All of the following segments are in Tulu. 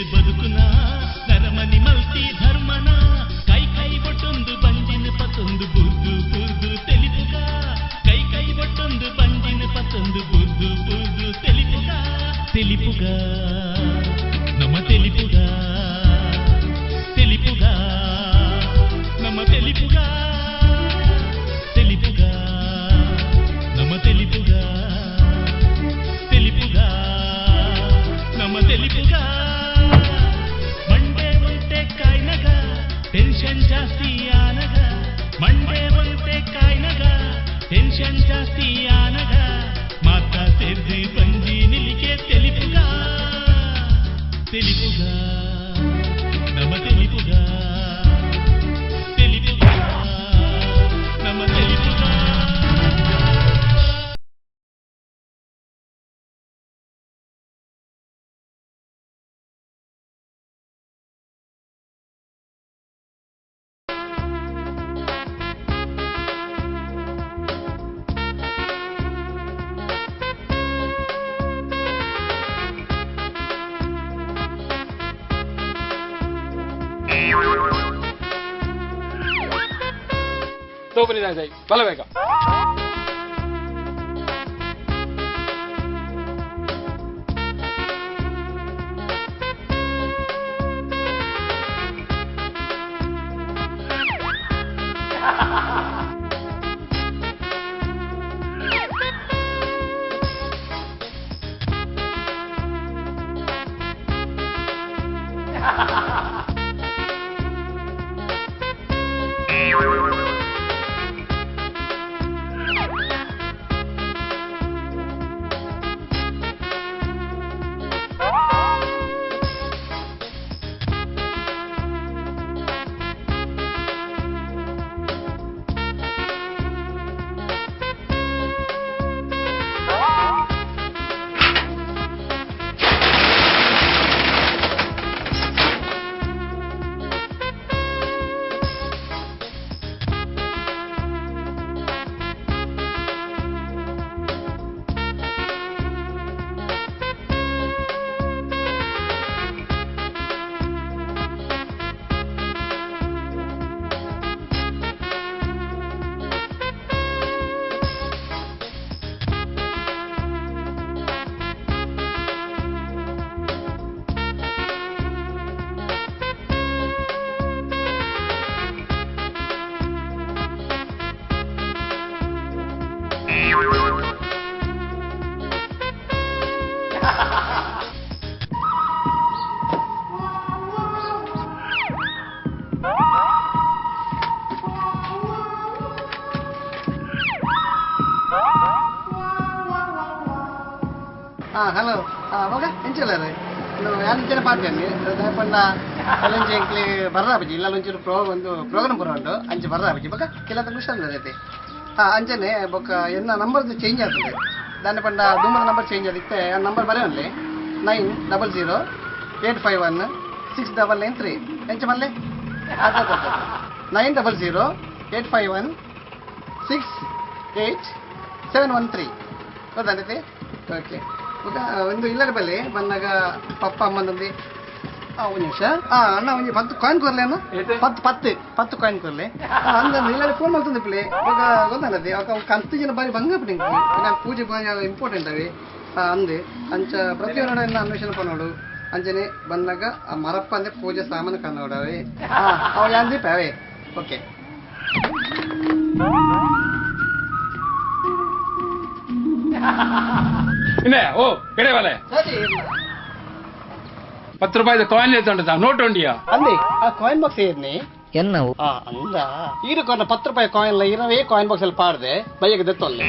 ಸೇರ್ದು ಬದುಕುನ ನರಮನಿ ಮಲ್ತಿ ಧರ್ಮನ ಕೈ ಕೈ ಬೊಟ್ಟೊಂದು ಬಂಜಿನ ಪತ್ತೊಂದು ಬುರ್ದು ಬುರ್ದು ತೆಲಿಪುಗ ಕೈ ಕೈ ಬೊಟ್ಟೊಂದು ಬಂಜಿನ ಪತ್ತೊಂದು ಬುರ್ದು ಬುರ್ದು ತೆಲಿಪುಗ ತೆಲಿಪುಗ ನಮ್ಮ ತೆಲಿಪುಗ ತೆಲಿಪುಗ ನಮ್ಮ ತೆಲಿಪುಗ ತೆಲಿಪುಗ ನಮ್ಮ ತೆಲಿಪುಗ ತೆಲಿಪುಗ ನಮ್ಮ ತೆಲಿಪುಗ ಮಂಡೆ ಒಂತೆ ಕಾಯ್ನಗ ಟೆನ್ಷನ್ ಜಾಸ್ತಿ ಆನಗ ಮಂಡೆ ಒಂತೆ ಕಾಯ್ನಗ ಟೆನ್ಷನ್ ಜಾಸ್ತಿ ಆನಗ ಮಾತಾ ಸೇರ್ದು ಬಂಜಿ ನಿಲಿಕೆ ತೆಲಿಪುಗ ತೆಲಿಪುಗ ನಮ್ಮ ತೆಲಿಪುಗ ತೆಲಿಪುಗ ನಮ್ಮ ತೆಲಿಪುಗ. ತೋಪನಿ ಬಲ ಬೇಗ. ಹಲೋ ಮಗ ಎಂಚಲ್ಲ ಯಾನ್ ಪಾಡ್ದೇನೆ ಪಂಡ ಅಲ್ಲೊಂಜಿ ಎಂಕ್ಲೆ ಬರ್ರಾಬಜಿ ಇಲ್ಲ ಒಂಚೂರು ಒಂದು ಪ್ರೋಗ್ರಾಮ್ ಪೂರ ಉಂಟು ಅಂಚೆ ಬರ್ರಾಬಜಿ ಬೊಕ ಕೆಲವು ಹುಷಾರಿಲ್ಲದೈತೆ. ಹಾಂ ಅಂಚನೆ ಬೊಕ ಎನ್ನ ನಂಬರ್ದು ಚೇಂಜ್ ಆಗ್ತದೆ ದಾನೆ ಪಂಡ ದುಮ್ಮದ ನಂಬರ್ ಚೇಂಜ್ ಆದಿತ್ತೆ ಆ ನಂಬರ್ ಬರೆಯೋನ್ಲೆ 900 851 6993 ಎಂಚ ಮಲ್ಲೆ 900 851 68713 ಗೊತ್ತಾಯ್ತಿ? ಓಕೆ ಬೊಕ ಒಂದು ಇಲ್ಲರ ಬಲ್ಲಿ ಬಂದಾಗ ಪಪ್ಪ ಅಮ್ಮನೊಂದು ಒಂದು ನಿಮಿಷ. ಅಣ್ಣ ಒಂಜಿ 10 ಕಾಯಿನ್ ಕೊರ್ಲೆ ಅಣ್ಣ. 10 10 10 ಕಾಯಿನ್ ಕೊರ್ಲೆ ಅಂದ ಇಲ್ಲಡೆ ಫೋನ್ ಮಲ್ತೊಂದು ಪಿಲೆ ಬೊಕ ಗೊತ್ತಾನದೆ ಅಕ ಕಂತು ಜನ ಬಾರಿ ಬಂಗ ಬಿಡಿ ನಾನು ಪೂಜೆ ಬಾರಿ ಇಂಪಾರ್ಟೆಂಟ್ ಅವೇ ಅಂದೆ ಅಂಚ ಪ್ರತಿಯೊಂದು ಅನ್ವೇಷಣೆ ಪನೋಡು ಅಂಚನೆ ಬಂದಾಗ ಆ ಮರಪ್ಪ ಅಂದ್ರೆ ಪೂಜೆ ಸಾಮಾನು ಕನ್ನೋಡವೆ ಅವ ಯಾನ್ ದೀಪ ಅವೇ. ಓಕೆ ಓ ಕಡೆ ಬಲೆ 10 ರೂಪಾಯಿದ ಕಾಯಿನ್ ಎತ್ತುಂಟು ನೋಟ್ ಉಂಡಿಯಾ ಅಂದೆ ಆ ಕಾಯಿನ್ ಬಾಕ್ಸ್ ಏರ್ನಿ ಎನ್ನವು ಅಂದ ಈರು ಕೊನ್ನ 10 ರೂಪಾಯಿ ಕಾಯಿನ್ ಲ ಇರವೇ ಕಾಯಿನ್ ಬಾಕ್ಸ್ ಅಲ್ಲಿ ಪಾಡ್ದೆ ಬೈಯಗೆ ದೆತ್ತೊಲ್ಲೆ.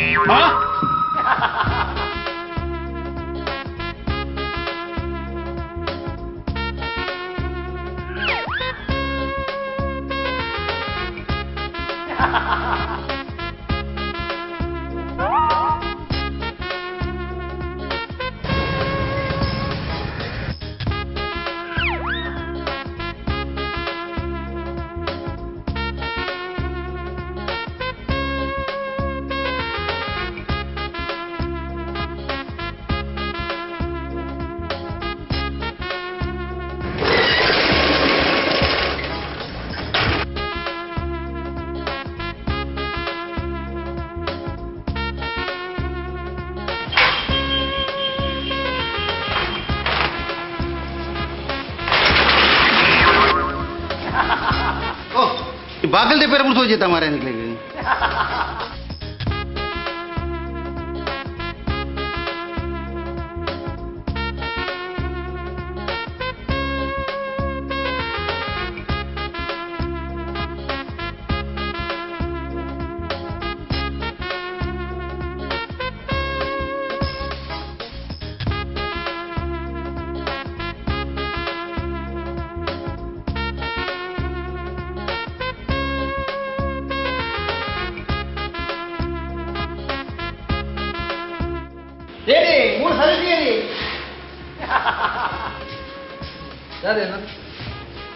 ಬಾಗಲ್ದೆ ಪೇರ ಮುಡ್ಸೋಜಿತ್ತ ಮಾರ ನಿಕ್ಲೆಗ್.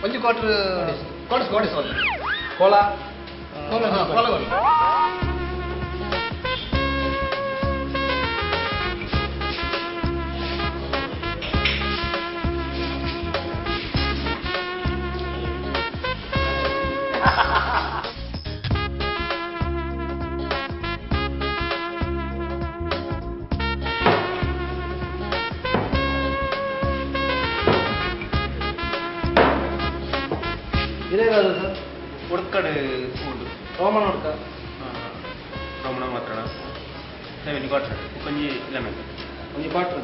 ಒಂಜಿ ಕ್ವಾರ್ಟರ್ ಕೊಡಿಸ್ ಕೊಡಿಸ್ ಕೋಲ ಕೋಲ ಕೋಲ ಉಡ್ಕಡೆ ಫುಡ್ ರೋಮನ್ ಉಡ್ಕ ರೋಮನ ಮಾತ್ರ ಒಂಜಿ ಕ್ವಾರ್ಟರ್ ಒಂಜಿ ಲೆಮನ್ ಒಂಜಿ ಕ್ವಾರ್ಟರ್.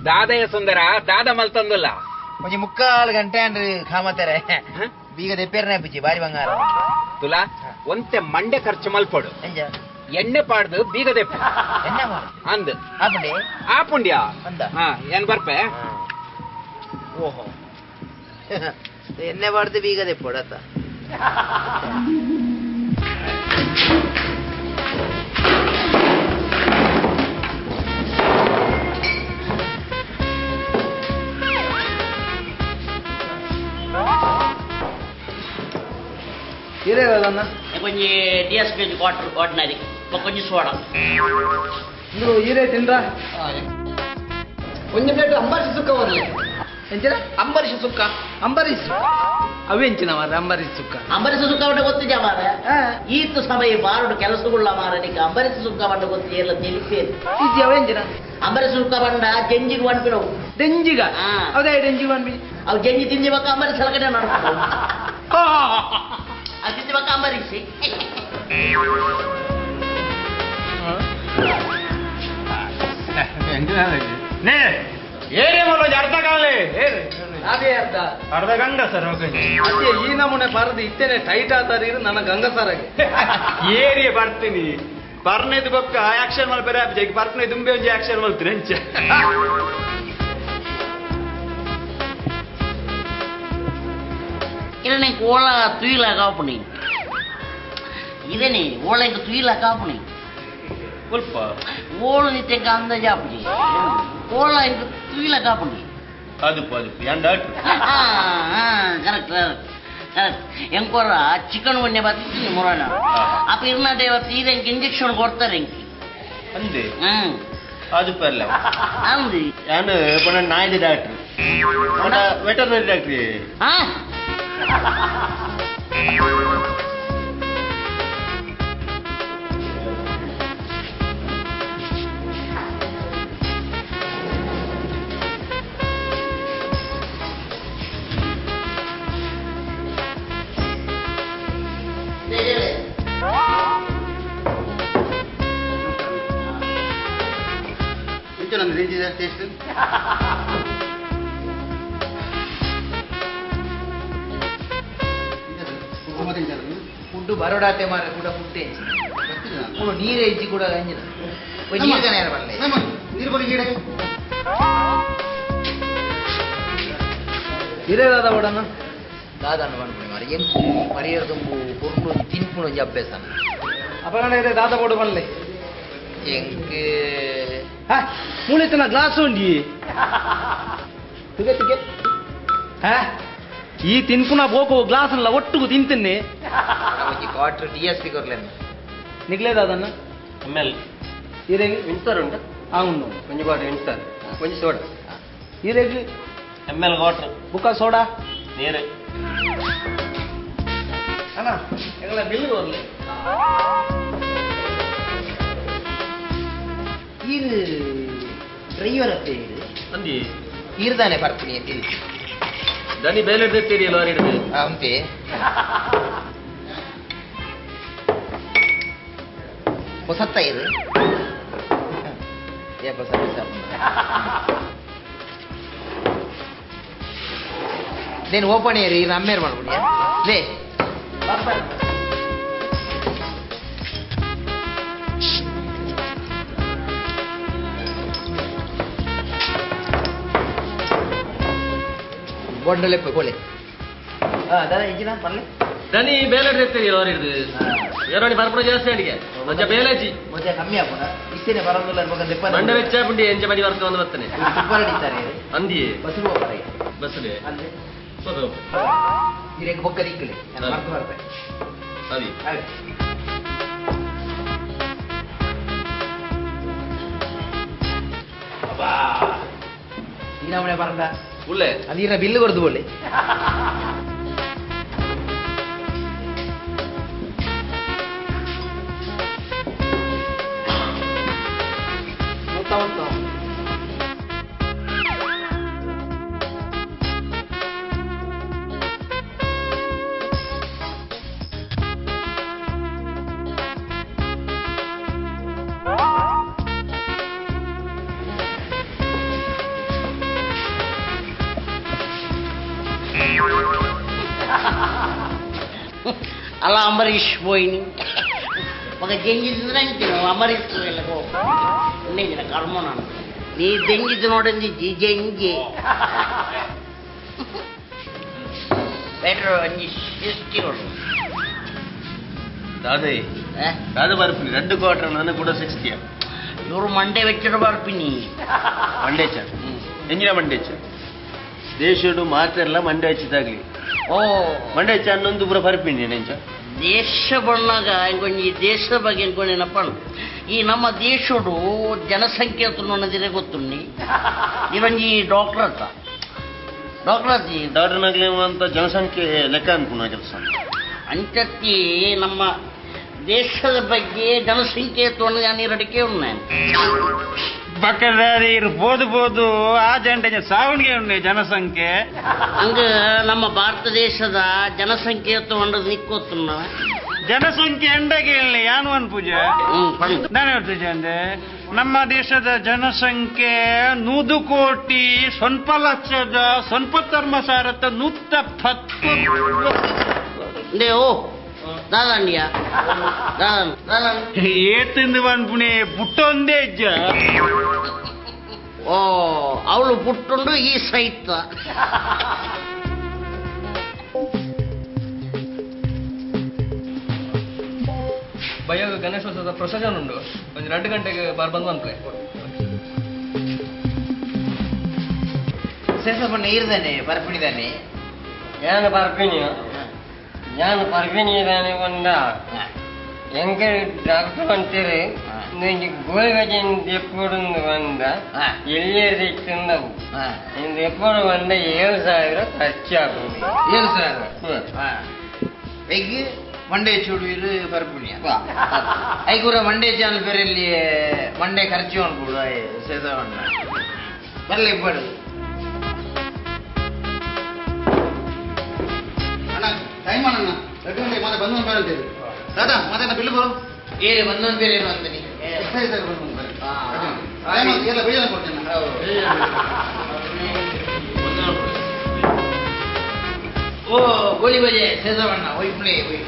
ದಾದಯ ಸುಂದರ ದಾದ ಮಲ್ತಂದುಲ್ಲ ಒಂಜಿ ಮುಕ್ಕಾಲು ಗಂಟೆ ಅಂಡ್ರಿ ಖಾಮತಾರೆ ಬೀಗ ದೆಪ್ಪೇರ್ನೆ ಬಿಚ್ಚಿ ಬಾರಿ ಬಂಗಾರ ತುಲಾ ಒಂತೆ ಮಂಡೆ ಖರ್ಚು ಮಲ್ಪಡು ಎಣ್ಣೆ ಪಾಡ್ದು ಬೀಗ ದೆಪ್ಪ ಅಂದ್ ಆಪುಂಡಿ ಆಪುಂಡ್ಯಾ ಏನ್ ಬರ್ಪೆ ಓಹೋ ಎಣ್ಣೆ ಪಾಡ್ದು ಬೀಗ ದೆಪ್ಪೋಡು ಅತ್ತ. ಒಂಜಿ D S P quarter ordinary ಒಂಜಿ ಸೋಡಾ ಇಂದು ಈರೇ ತಿಂದ್ರ ಒಂಜಿ ಪ್ಲೇಟ್ ಅಂಬರೀಷ್ ಸುಕ್ಕ ಬರಲಿ ಎಂಚಿನ ಅಂಬರೀಷ್ ಸುಕ್ಕ ಅಂಬರೀಷ್ ಅವೆಂಚಿನ ಮಾರ ಅಂಬರೀಷ್ ಸುಕ್ಕ ಅಂಬರೀಷ್ ಸುಕ್ಕ ಬಂಡ ಗೊತ್ತಿದ್ಯಾ ಮಾರ ಈತ ಸಮಯ ಬಾರಡು ಕೆಲಸಗುಳ್ಳ ಮಾರನಿಗೆ ಅಂಬರೀಷ್ ಸುಕ್ಕ ಬಂಡ ಗೊತ್ತಿ ಎಲ್ಲ ತಿಳಿಪೇರು ಇಜ್ಜಿ ಅವೆಂಚಿನ ಅಂಬರೀಷ್ ಸುಕ್ಕ ಬಂಡ ಜಂಜಿಗೆ ಬಂಡ್ಪಿನವು ಡೆಂಜಿಗ ಹೌದಾ ಡೆಂಜಿಗೆ ಬಂಡ್ಪಿ ಅವು ಜಂಜಿ ತಿಂದಿವಾಗ ಅಂಬರೀಷ್ ಸಲಕಡೆ ನಡ್ಕೊಂಡು ಅದು ತಿಂದಿವಾಗ ಅಂಬರೀಷ್ ಅರ್ಧ ಕಾಲೇ ಅದೇ ಅರ್ಧ ಅರ್ಧ ಗಂಗಸರ ಅದೇ ಈ ನಮೂನೆ ಬರದು ಇತ್ತೇನೆ ಟೈಟ್ ಆತಾರ ನನ್ನ ಗಂಗಸರಾಗೆ ಏರಿಯ ಬರ್ತೀನಿ ಬರ್ನೇದು ಬೊಕ್ಕ ಆಕ್ಷನ್ ಮಲ್ಪರೆ ಬರ್ತೀನಿ ದುಂಬೆ ಒಂಜಿ ಆಕ್ಷನ್ ಮಲ್ತೀನಿ ಅಂಚೆ ಇದನ್ನೇ ಓಳ ತುಯಿಲ ಕಾಪುಣಿ ಇದನ್ನೇ ಓಳಕ್ಕೆ ತುಯಿಲ ಕಾಪುಣಿ ಸ್ವಲ್ಪ ಓಳು ನಿತ್ಯಕ್ಕೆ ಅಂದಾಜು ಆಪುಜಿ ಓಳ ಇಂಕ ತುಯಿಲ ಕಾಪುಣಿ ಅದು ಅದು ಏನ್ ಡಾಕ್ಟರ್ ಕರೆಕ್ಟ್ ಕರೆಕ್ಟ್ ಕರೆಕ್ಟ್ ಎಂಕೊರ ಚಿಕನ್ ಒಣ್ಣೆ ಬತ್ತೀನಿ ಮುರೋಣ ಅಪ್ಪ ಇರ್ನಾಟೆ ಇವತ್ತು ಇಂಜೆಕ್ಷನ್ ಕೊಡ್ತಾರೆ ಎಂಕಿ ಅಂದೆ ಹ್ಮ್ ಅದು ಪರ್ಲ ಅಂದು ನಾನು ಪುನಃ ನಾಯ್ದು ಡಾಕ್ಟರ್ ವೆಟರ್ನರಿ ಡಾಕ್ಟ್ರಿ. ಹಾ ಟೇಸ್ಟ್ ಫುಡ್ ಬರೋಡಾತೆ ಮಾರ ಕೂಡ ಫುಡ್ ಕೂಡ ನೀರೇ ಇಜ್ಜಿ ಕೂಡ ಅಂಜಿನ ನೀರು ಬರಲಿ ನೀರು ಬರೀ ಗಿಡ. ಇದೇ ದಾದ ಬೋಡಣ್ಣ ದಾದಣ್ಣ ಪನ್ಪುಣಿ ಮಾರೆ ಎಂಕು ಪರಿಯರ್ ತುಂಬು ಪೊರ್ಲು ತಿನ್ಪುಣ ಒಂಜಿ ಅಭ್ಯಾಸ ಅಪರಣ ಇದೆ ದಾದ ಬೋಡು ಬನ್ಲೆ ಎಂಕ್ ಹಾ ಮೂಳಿತನ ಗ್ಲಾಸ್ ಉಂಡಿ ತುಗೆ ತುಗೆ ಹಾ ಈ ತಿನ್ಪುನ ಬೋಕು ಗ್ಲಾಸ್ ಅಲ್ಲ ಒಟ್ಟುಗು ತಿಂತೀನಿ ಒಂಜಿ ಕ್ವಾರ್ಟರ್ ಡಿ ಎಸ್ ಪಿ ಕೊರ್ಲೆನ್ ನಿಗ್ಲೇ ದಾದಣ್ಣ ಎಮ್ ಎಲ್ ಇರೇಗ್ ವಿನ್ಸರ್ ಉಂಟು ಆ ಉಂಡು ಒಂಜಿ ಕ್ವಾರ್ಟರ್ ವಿನ್ಸರ್ ಒಂಜಿ ಸೋಡಾ ಇರೇಗ್ ಎಮ್ ಎಲ್ ಕ್ವಾರ್ಟರ್ ಬುಕ್ಕ ಸೋಡಾ ನೀರು ಅಣ್ಣ ಎಂಗಳ ಬಿಲ್ ಕೊರ್ಲೆ ಈರು ಡ್ರೈವರ್ ಅತ್ತೆ ಇದು ಅಂದಿ ಈರ್ದಾನೆ ಬರ್ತೀನಿ ಅಂತಿಲ್ಲ ದನಿ ಬೇಲೆ ಹಿಡ್ದಿರ್ತೀರಿ ಲಾರಿ ಹಿಡಿದು ಅಂತೆ ಹೊಸತ್ತ ಇದು ಏಪ ಸರ್ವಿಸ್ నేను ಓಪನ್ ಏರಿ ಅಮ್ಮೇರ್ ಮಾಡ್ಬಿಡಿ ಲೇ ಬೋಂಡಲೆ ಪೋಲೆ ದಾದಾ ಇಂಜಿನ ಪರ್ಲೆ ದನಿ ಬೇಲೆ ಹಿಡ್ದಿರ್ತೀರಿ ಲಾರಿ ಹಿಡಿದು ಏರೋಣಿ ಬರ್ಪುಣ ಜಾಸ್ತಿ ಅಡಿಗೆ ಮಂಜ ಬೇಲೆಜಿ ಮಜಾ ಕಮ್ಮಿ ಆಪುಣ ಇಷ್ಟೇನೆ ಬರೋದಿಲ್ಲ ಮಗ ದೆಪ್ಪ ಮಂಡ ವೆಚ್ಚ ಪುಂಡಿ ಎಂಚ ಬಡಿ ಬರ್ತ ಒಂದು ಬರ್ತಾನೆ ಸೂಪರ್ ಅಡಿತಾರೆ ಅಂದಿ ಬಸ್ಸು ಹೋಗ್ತಾರೆ ಬಸ್ಸಲ್ಲಿ ಅಲ್ಲಿ ಹೌದು ಹಿರೇಗೆ ಬೊಕ್ಕ ದಿಕ್ಕಲೆ ನಾನು ಮರ್ತು ಬರ್ತೆ ಸರಿ ನೀನವನೇ ಬರಂದ ಉಳ್ಳೆ ನೀರಿನ ಬಿಲ್ಲು ಕೊಡ್ದು ಬೋಳಿ ಅಲ್ಲ ಅಂಬರೀಷ್ ಬೋಯಿನಿ ಮಗ ಜಂಜಿದ್ರೆ ಅಂತೀನಿ ಅಂಬರೀಷ್ ಎಲ್ಲ ಇನ್ನೇಂಜಿನ ಕರ್ಮ ನಾನು ನೀ ದೆಂಜಿದ್ದು ನೋಡಂದಿಜ್ಜಿ ಜಂಜಿ ಪೆಟ್ರೋಲ್ ಒಂಜಿ ಸಿಕ್ಸ್ಟಿ ನೋಡು ದಾದೆ ದಾದ ಬರ್ಪಿನಿ ರೆಡ್ ಕ್ವಾರ್ಟರ್ ನಾನು ಕೂಡ ಸಿಕ್ಸ್ಟಿಯ ಇವರು ಮಂಡೆ ವೆಚ್ಚಡ ಬರ್ಪಿನಿ ಮಂಡೇಚ ಎಂಜಿನ ಮಂಡೇಚ ದೇಶಡು ಮಾತೆಲ್ಲ ಮಂಡೆ ಹಚ್ಚಿದಾಗ್ಲಿ ಓ ಮಂಡೆ ಹೆಚ್ಚ ಅನ್ನೊಂದು ಪೂರ ಬರ್ಪಿನಿ ನೆಂಚ ದೇಶ ಬಣ್ಣಾಗ ಇಂಕೊಂಜಿ ದೇಶದ ಬಗ್ಗೆ ಇಂಕೊಂಜೇನಪ್ಪ ಈ ನಮ್ಮ ದೇಶಡು ಜನಸಂಖ್ಯೆ ಅನ್ನೋದಿರೇ ಗೊತ್ತುಂಡಿ ಇವೊಂಜಿ ಡಾಕ್ಟರ್ ಅಂತ ಡಾಕ್ಟರ್ ಅತಿ ಡಾಕ್ಟರ್ನಾಗ್ಲಿ ಅಂತ ಜನಸಂಖ್ಯೆ ಲೆಕ್ಕ ಅನ್ಪುನ ಕೆಲಸ ಅಂಚತ್ತಿ ನಮ್ಮ ದೇಶದ ಬಗ್ಗೆ ಜನಸಂಖ್ಯೆ ತೊಗೊಂಡು ಉಣ್ಣೆ ಬಕ್ಕದಾರಿ ಬೋದು ಬೋದು ಆ ಜಂಟೆ ಸಾವಣಿಗೆ ಉಣ್ಣೆ ಜನಸಂಖ್ಯೆ ಹಂಗ ನಮ್ಮ ಭಾರತ ದೇಶದ ಜನಸಂಖ್ಯೆ ತಗೊಂಡು ನಿಕ್ಕೋತುನ್ನ ಜನಸಂಖ್ಯೆ ಎಂಡಗೆ ಹೇಳಿ ಯಾನು ಅನ್ ಪೂಜೆ ನಾನು ಹೇಳ್ತಿದ್ದೆ ಅಂದ್ರೆ ನಮ್ಮ ದೇಶದ ಜನಸಂಖ್ಯೆ 100 ಕೋಟಿ ಸ್ವಲ್ಪ ಲಕ್ಷದ ಸ್ವಲ್ಪ ಧರ್ಮ ಸಾರತ್ತ 110 ಓ ದಾದಾಂಡಿಯ ಏತಿಂದು ಪನ್ಪುಣೆ ಪುಟ್ಟೊಂದೇ ಇಜ್ಜ ಓ ಅವಳು ಪುಟ್ಟುಂಡು ಈ ಸೈತ ಬಯ್ಯಾಗ ಗಣೇಶೋತ್ಸವದ ಪ್ರೊಸೆಷನ್ ಉಂಟು ಒಂದು 2 ಗಂಟೆಗೆ ಬಾರ್ ಬಂದು ಅನ್ಪೆ ಸೇಸಪ್ಪ ನೀರ್ದಾನೆ ಬರ್ಪಿಣಿದಾನೆ ಏನು ಬರ್ಪಿನಿ ഞാൻ ಪರ್ಪಿಣಿದಾನೆ ಒಂದ ಎಂಕ ಡಾಕ್ಟರ್ ಅಂತೀರಿ ನಿಂಗೆ ಗೋಳಿಗಜಿನ ಎಪ್ಪಡು ಬಂದ ಎಲ್ಲಿಯ ತಿಂದವು ಇಂದು ಎಪ್ಪಡು ಬಂದ 7,000 ಖರ್ಚಾಗುದು 7,000 ಎಗ್ ಮಂಡೆ ಚೂಡುವಿರು ಬರ್ಪಿಣಿಯ ಐಕೂರ ಮಂಡೆ ಚಾನಲ್ ಬೇರೆಲ್ಲಿ ಮಂಡೆ ಖರ್ಚು ಅನ್ಕೊಡು ಸೇಸವಣ್ಣ ಬರಲಿ ಇಬ್ಬಡು ಅಣ್ಣ ಟೈಮ್ ಅಣ್ಣ 2 ಗಂಟೆಗೆ ಮತ್ತೆ ಬಂದು ಬೇರೆ ಅಂತೀರಿ ದಾದಾ ಮತ್ತೆ ಬಿಲ್ಲು ಬರು ಏರಿ ಒಂದೊಂದು ಬೇರೆ ಏನು ಅಂತೀನಿ ಸರಿ ಸರಿ ಬಂದು ಬೇರೆ ಟೈಮ್ ಎಲ್ಲ ಬೇಜಾರು ಕೊಡ್ತೇನೆ. ಓ ಗೋಲಿ ಬಜೆ ಸೇಸವಣ್ಣ ಒಯ್ಪುಣೆ ಒಯ್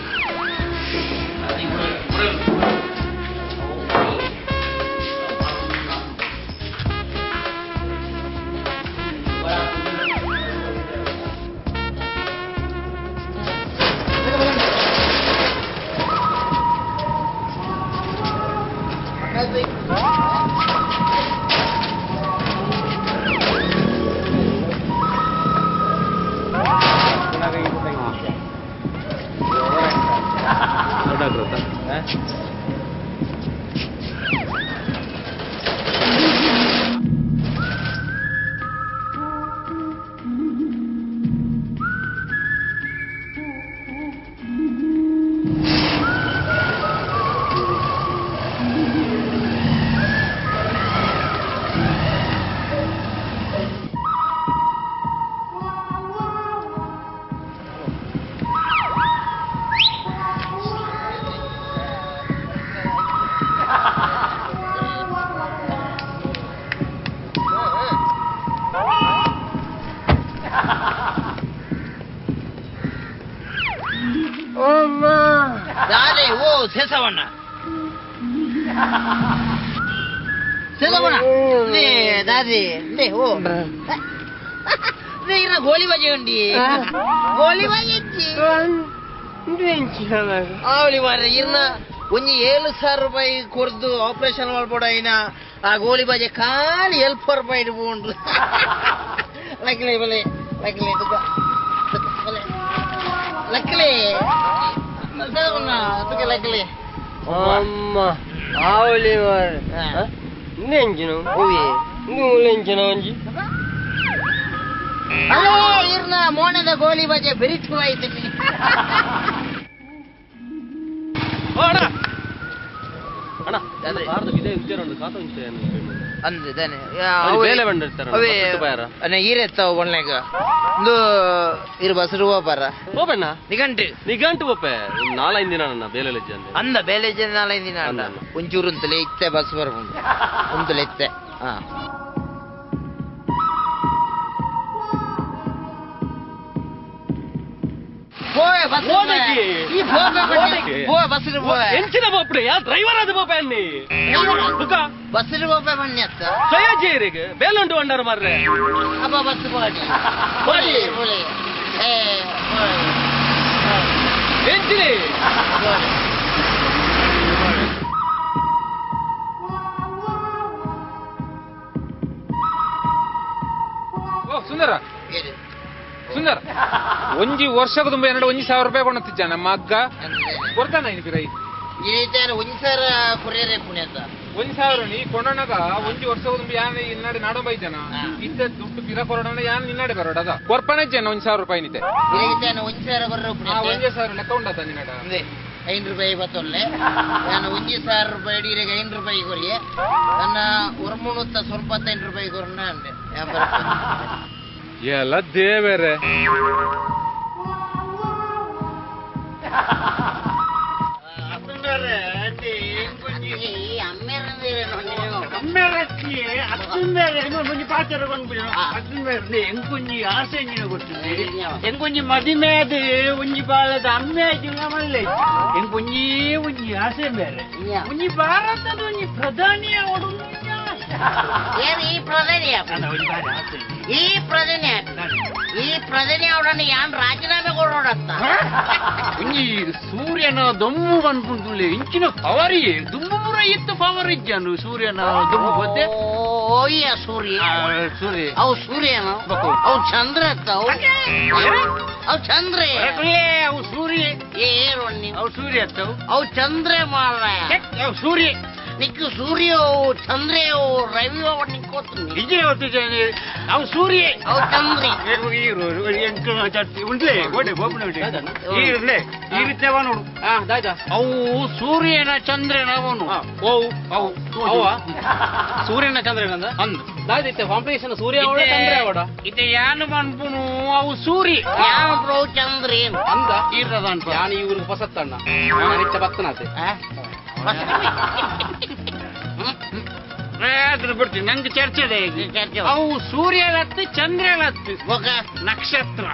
ಸೇಸವಣ್ಣ ಸೇಸವಣ್ಣ ಲೇ ದಾದಿ ಲೇ ಓ ಲೇ ಇರ ಗೋಲಿ ಬಾಜಿ ಉಂಡಿ ಗೋಲಿ ಬಾಜಿ ಆವಳಿ ಮಾರ್ರೆ ಇರ್ನ ಒಂಜಿ 7,000 ರೂಪಾಯಿ ಕೊರ್ದು ಆಪರೇಷನ್ ಮಾಡ್ಬೋಡ ಇನ್ನ ಆ ಗೋಲಿ ಬಾಜಿ ಖಾಲಿ 7 ರೂಪಾಯಿ ಇಡ್ಬೋದು ಲಕ್ಲೆ ಬಲೆ ಲಕ್ಲೆ ತುಕ ಬಲೆ ಲಕ್ಲೆ ಅಮ್ಮ ಆವಳಿ ಮಾರ್ರೆ ಇಂದೆಂಚಿನ ಓಯೆ ಇಂದು ಮುಳ್ಳೆಂಚಿನ ಒಂಜಿ ಅಲೋ ಇರ್ನ ಮೋಣದ ಗೋಲಿ ಬಾಜೆ ಬೆರಿಚು ಆಯ್ತು. ಅಣ್ಣ ಭಾರತ ಇದೆ ವಿಚಾರ ಉಂಟು ಕಾತ ಉಂಟು ಅಂದೆ ತಾನೆ ಬೇಲೆ ಬಂದಿರ್ತಾರೆ ಅವೇ ಅಣ್ಣ ಈರೆತ್ತಾವ ಒಳ್ಳೆಗ ಇಂದು ಇರು ಬಸರು ಹೋಪಾರ ಹೋಪಣ್ಣ ನಿಗಂಟು ನಿಗಂಟು ಹೋಪೆ ನಾಲೈದು ದಿನ ನನ್ನ ಬೇಲೆ ಲಜ್ಜೆ ಅಂದೆ ಅಂದ ಬೇಲೆ ನಾಲೈದು ದಿನ ಅಣ್ಣ ಒಂಚೂರು ಅಂತಲೇ ಇತ್ತೆ ಬಸ್ ಬರ್ಬೋದು ಒಂತಲೇ ಇತ್ತೆ. ಹಾ ಬೇಲುಂಟು ಬಂಡಾರ ಮಾರ್ರೆ ಅಪ್ಪ ಬಸ್ ಬೋಡಿ ಬೋಡಿ ಎಂಚಿನಿ. ಓ ಸುಂದರ ಸುಂದರ ಒಂಜಿ ವರ್ಷದ ತುಂಬ ಎರಡು ಒಂಜಿ ಸಾವಿರ ರೂಪಾಯಿ ಕೊಣತಿದ್ದ ನಮ್ಮ ಅಗ್ಗ ಕೊಡ್ತಾನ ಇನ್ ಈ ರೀತಿ ಒಂಜಿ ಸಾವಿರ ಕೊರಿಯರ್ ಪುಣ್ಯ ಅಂತ ಒಂಜಿ ಸಾವಿರ ನೀ ಕೊಂಡೋಣಗ ಒಂಜಿ ವರ್ಷದ ತುಂಬ ಯಾನ್ ಇನ್ನಾಡೆ ನಾಡೋ ಬೈಜನ ಇದ್ದ ದುಡ್ಡು ಪಿರ ಕೊರೋಣ ಯಾನ್ ನಿನ್ನಾಡೆ ಬರೋಡ ಅದ ಕೊರ್ಪಣ ಜನ ಒಂಜಿ ಸಾವಿರ ರೂಪಾಯಿ ನಿತೆ ಒಂಜಿ ಸಾವಿರ ಕೊರ್ರೆ ಪುಣ್ಯ ಒಂಜಿ ಸಾವಿರ ಲೆಕ್ಕ ಉಂಡತ ನಿನ್ನಡ ಐನೂರು ರೂಪಾಯಿ ಬತ್ತೊಲ್ಲೆ ನಾನು ಒಂಜಿ ಸಾವಿರ ರೂಪಾಯಿ ಇಡೀರಿಗೆ ಐನೂರು ರೂಪಾಯಿ ಕೊರಿಯೆ ನನ್ನ ಒರ್ಮುನೂತ್ತ ಸ್ವಲ್ಪ ಐನೂರು ರೂಪಾಯಿ ಕೊರಣ ಅಂದೆ ಎಲ್ಲ ದೇವರೇ. ಎಂಕೊಂಜಿ ಮದಿಮೆ ಅದು ಒಂಜಿ ಬಾಳದ ಅಮ್ಮೆ ಮಲ್ಲೆ ಎಂಕೊಂಜಿ ಒಂಜಿ ಆಸೆ ಬೇರೆ ಒಂಜಿ ಭಾರತದ ಒಂಜಿ ಪ್ರಧಾನಿ ಈ ಪ್ರಧಾನಿ ಈ ಪ್ರಧಾನಿ ಈ ಪ್ರಧಾನಿ ಅವರನ್ನು ಯಾನ್ ರಾಜೀನಾಮೆ ಕೊಡೋಡತ್ತ ಒಂಜಿ ಸೂರ್ಯನ ದೊಮ್ಮು ಅನ್ಕೊಂಡುಳ್ಳೆ ಇಂಚಿನ ಪವರಿ ದುಂಬು ಪೂರ ಇತ್ತು ಪವರ್ ಇಜ್ಜಾನು ಸೂರ್ಯನ ದುಂಬು ಗೊತ್ತೆ ಓಯ್ಯ ಸೂರ್ಯ ಸೂರ್ಯ ಅವು ಸೂರ್ಯನ ಅವು ಚಂದ್ರ ಅವು ಅವು ಚಂದ್ರ ಅವು ಸೂರ್ಯ ಏರು ಅವು ಸೂರ್ಯ ಅತ್ತವು ಅವು ಚಂದ್ರ ಮಾರ ಅವು ಸೂರ್ಯ ನಿಕ್ಕು ಸೂರ್ಯ ಚಂದ್ರೆಯೋ ರವಿಯೋ ನಿಕ್ಕೋತೀನಿ ನಿಜ ಅವು ಸೂರ್ಯ ಅವು ಚಂದ್ರೆ ನೋಡು ಅವು ಸೂರ್ಯನ ಚಂದ್ರನ ಅವನು ಓ ಅವು ಅವ ಸೂರ್ಯನ ಚಂದ್ರನ ಅಂದ್ ದಾಯ್ದಿತ್ತೆ ಕಾಂಪಿಟೇಷನ್ ಸೂರ್ಯ ಅವಡ ಚಂದ್ರ ಅವಡ ಇದು ಯಾನು ಅನ್ಪುನು ಅವು ಸೂರ್ಯ ಯಾವ ಬ್ರೋ ಚಂದ್ರ ಏನು ಅಂದ ಇರದ ಅನ್ಪ ಯಾನು ಇವ್ರಿಗೆ ಹೊಸತ್ತಣ್ಣ ನಾನು ಇಚ್ಛೆ ಬತ್ತನಾತೆ ಅದ್ರ ಬಿಡ್ತೀನಿ ನಂಗೆ ಚರ್ಚೆ ಇದೆ ಅವು ಸೂರ್ಯನತ್ತು ಚಂದ್ರನತ್ತು ನಕ್ಷತ್ರ.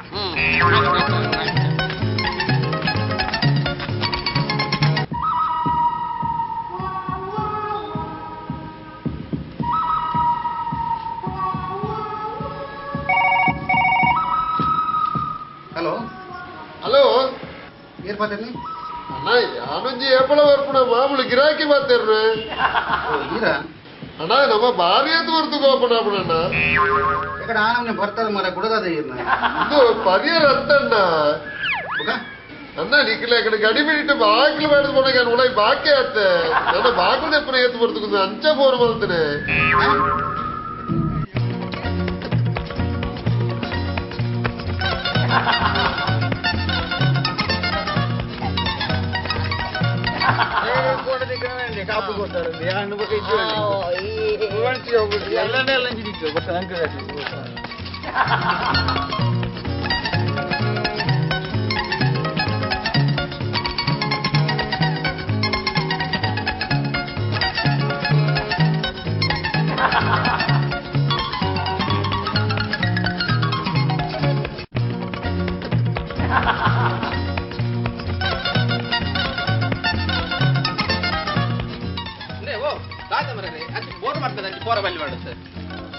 ಹಲೋ ಹಲೋ ಏರ್ ಮಾತಾಡ್ಲಿ ಅಣ್ಣ ಯಾನೊಂಜಿ ಏಪಳ ಬರ್ಪುಣ ಮಾಮೂಲು ಗಿರಾಕಿ ಮಾತಾಡ್ರೆ ಈರಾ ಅಣ್ಣ ನಮ್ಮ ಭಾರಿ ಅಂತ ಬರ್ತು ಗೋಪಣ ಅಣ್ಣ ಯಾಕಡೆ ಆ ನಮ್ನೆ ಬರ್ತಾರೆ ಮರ ಗುಡದಾದ ಈರ್ನ ಇದು ಪರಿಯರ್ ಅತ್ತಣ್ಣ ಬುಗ ಅಣ್ಣ ನಿಕ್ಲೆ ಕಡೆ ಗಡಿ ಬಿಡಿಟ್ಟು ಬಾಗಿಲು ಬೇಡ ಪೋನಾಗ ಉಳೈ ಬಾಕಿ ಆತೆ ನನ್ನ ಬಾಗಿಲು ದೆಪ್ಪನ ಏತು ಬರ್ತದೆ ಅಂಚ ಫೋನ್ ಮಾಡ್ತೇನೆ.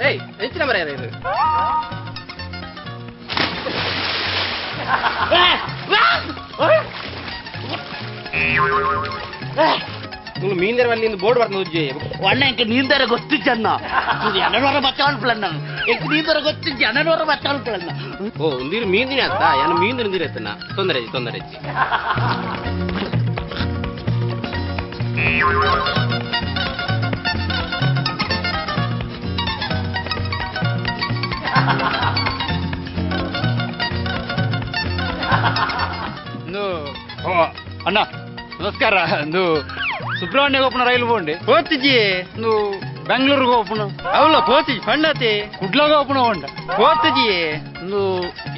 ಏಯ್ ಹೆಚ್ಚಿನ ಮರ ಇದು. నువ్వు మీందర వల్ల ಬೋರ್ಡ್ ಬರ್ತದೆ ಉಜ್ಜೆ ಒಳ್ಳೆ ಇಂಕ ನೀಂದರ ಗೊತ್ತು ಜನ ಜನನವರ ಬಚ್ಚಾಳ್ಪಳನ್ನ ಇಂಕ ನೀಂದರ ಗೊತ್ತು ಜನನವರ ಬಚ್ಚಾಳ್ಪಳನ್ನ. ಓ ನೀರು ಮೀಂದಿನ ಅತ್ತ ಯಾನು ಮೀಂದಿನ ನೀರು ಎತ್ತನ ತೊಂದರೆ ತೊಂದರೆ. ಅಣ್ಣ ನಮಸ್ಕಾರ. ಒಂದು ಸುಬ್ರಹ್ಮಣ್ಯ ಓಪನ ರೈಲು ಬೋಂಡೆ ಪೋತಿಜಿ ಒಂದು ಬೆಂಗಳೂರಿಗೆ ಓಪನ ಅವಲ್ಲ ಪೋತಿಜಿ ಫಂಡತಿ ಕುಡ್ಲಾಗ ಓಪನ ಉಂಡ ಪೋತಿಜಿ ಒಂದು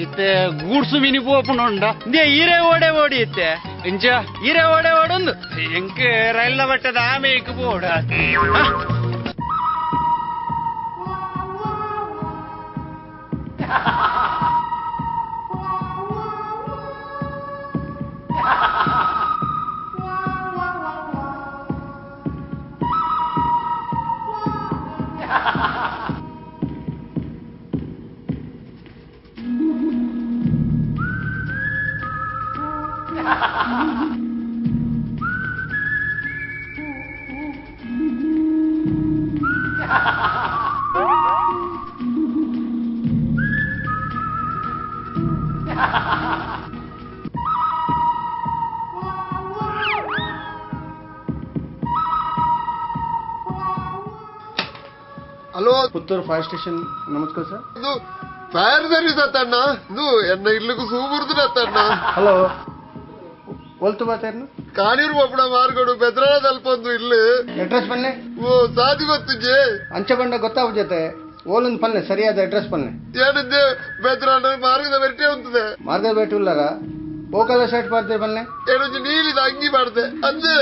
ಇತ್ತೆ ಗೂಡ್ಸು ಮಿನಿ ಓಪನ ಉಂಡ ಇಂದೇ ಈರೇ ಓಡೆ ಓಡಿ ಇತ್ತೆ ಇಂಚ ಈರೇ ಓಡೆ ಓಡೊಂದು ಎಂಕ್ ರೈಲ ಬಟ್ಟದ ಆಮೇಕ್ ಬೋಡ. ಹಲೋ ಪುತ್ತೂರು ಫೈರ್ ಸ್ಟೇಷನ್ ನಮಸ್ಕಾರ ಸರ್. ಇದು ಫೈರ್ ಸರ್ವಿಸ್ ಅತ್ತಣ್ಣ, ಇದು ಎನ್ನ ಇಲ್ಲಕ್ಕೂ ಸೂಬುರ್ದು ಅತ್ತಣ್ಣ. ಹಲೋ ಒಲ್ತು ಬಾತೇರ್ನು ಕಾನೀರು ಒಬ್ಬಡ ಮಾರ್ಗಡು ಬೆದ್ರಾಳ ತಲುಪೊಂದು ಇಲ್ಲಿ ಅಡ್ರೆಸ್ ಪನ್ನೆ. ಓ ಸಾದಿ ಗೊತ್ತಿಜೆ ಅಂಚೆ ಬಂಡ ಗೊತ್ತಾವ ಜೊತೆ ಓಲೊಂದು ಪನ್ನೆ ಸರಿಯಾದ ಅಡ್ರೆಸ್ ಪನ್ನೆ. ಏನಿದ್ದೆ ಬೆದ್ರಾಳ ಮಾರ್ಗದ ಬೆಟ್ಟೆ ಉಂಟದೆ ಮಾರ್ಗದ ಬೆಟ್ಟ ಉಳ್ಳಾರ ಓಕಲ ಶರ್ಟ್ ಮಾಡ್ದೆ ಪನ್ನೆ ಏನೊಂದು ನೀಲಿದ ಅಂಗಿ ಮಾಡ್ದೆ ಅಂದೆ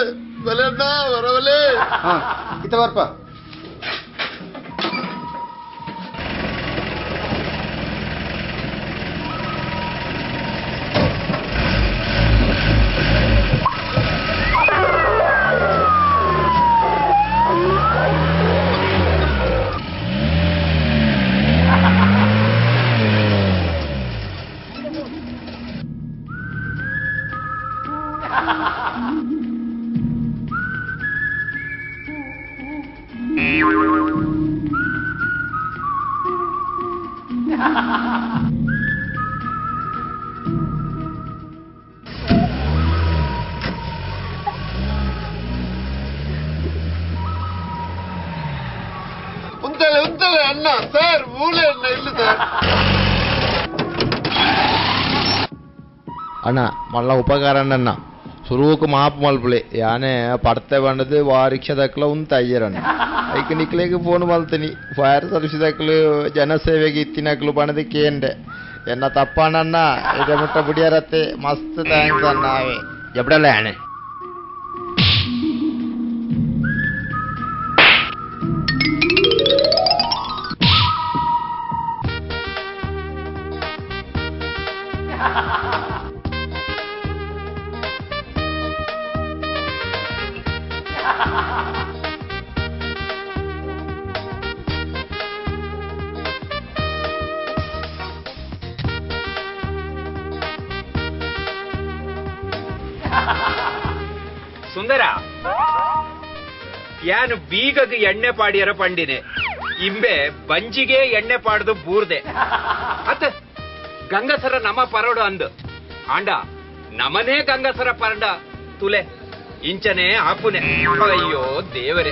ಬಲೆ ಅಣ್ಣ ಬರಬಲೆ. ಹಾ ಇತ್ತ ಬರ್ಪ. ಉಂತಲೆ ಉಂತಲೆ ಅಣ್ಣ ಸರ್ ಮೂಲೆ ಅಣ್ಣ ಇಲ್ಲ ಸರ್. ಅಣ್ಣ ಮಲ್ಲ ಉಪಕಾರ ಅಣ್ಣ ಸುರುವುಕು ಮಾಪು ಮಲ್ಪುಲೆ ಯಾನೆ ಪಡ್ತೆ ಬಂಡದು ವಾ ರಿಕ್ಷಾ ದಕ್ಕಲ ಉಂತ ಅಯ್ಯರಣ್ಣ ಐಕ್ ನಿಕ್ಲೆಗ್ ಫೋನ್ ಮಲ್ತೀನಿ ಫೈರ್ ಸರ್ವಿಸ್ ದಕ್ಕಲು ಜನಸೇವೆಗೆ ಇತ್ತಿನಕ್ಲು ಬಣದ ಕೇಂಡೆ ಎನ್ನ ತಪ್ಪಣ್ಣ ಇದೆ ಮುಟ್ಟ ಬುಡಿಯರತ್ತೆ ಮಸ್ತ್ thanks ಅಣ್ಣ ಅವೇ ಎಪ್ಪಡಲ್ಲ ಯಾನೆ ಸುಂದರ ಯಾನು ಬೀಗಗ್ ಎಣ್ಣೆ ಪಾಡಿಯರ ಪಂಡಿನೆ ಇಂಬೆ ಬಂಜಿಗೆ ಎಣ್ಣೆ ಪಾಡ್ದು ಬೂರ್ದೆ ಅತ್ತ ಗಂಗಸರ ನಮ್ಮ ಪರೋಡು ಅಂದು ಆಂಡ ನಮನೇ ಗಂಗಸರ ಪರಂಡ ತುಲೆ ಇಂಚನೆ ಆಪುನೆ. ಅಯ್ಯೋ ದೇವರೇ.